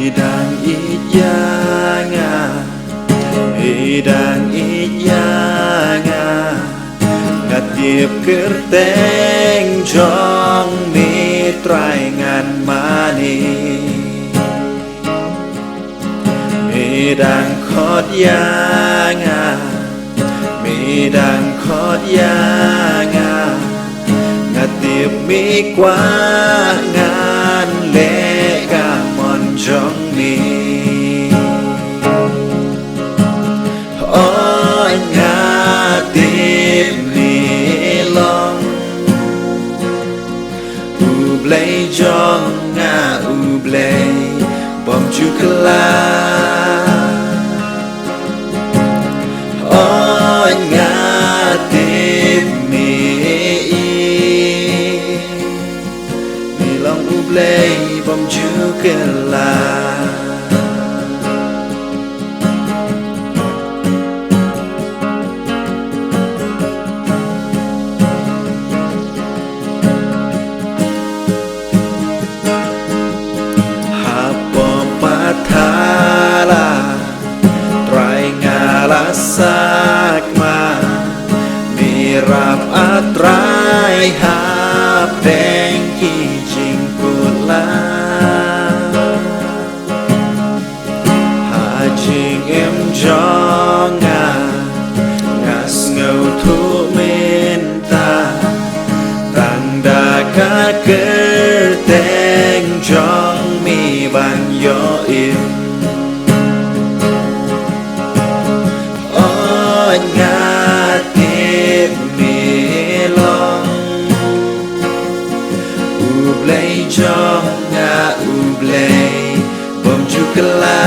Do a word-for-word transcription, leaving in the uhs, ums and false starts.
Dang ïeit ïa nga, dang ïeit ïa nga. Nga tip kyrteng jong me Trai ngan mane. Me dang khot ïa nga, me dang khot ïa nga. Nga tip me kwah ngan leh ka mon jong me. Oi nga tip me long U Blei jong nga, U Blei bym ju kylla. Oi nga tip me, me long U Blei bym ju kylla. Hapoh pathala Trai nga la sakma, me rap A Trai hapdeng ki jingkut la. Ha jingim jong nga, nga sngewthuh mynta, tang da ka kyrteng jong me ban ïoh im. Oi nga tip me long U Blei jong nga, U Blei bym ju kylla.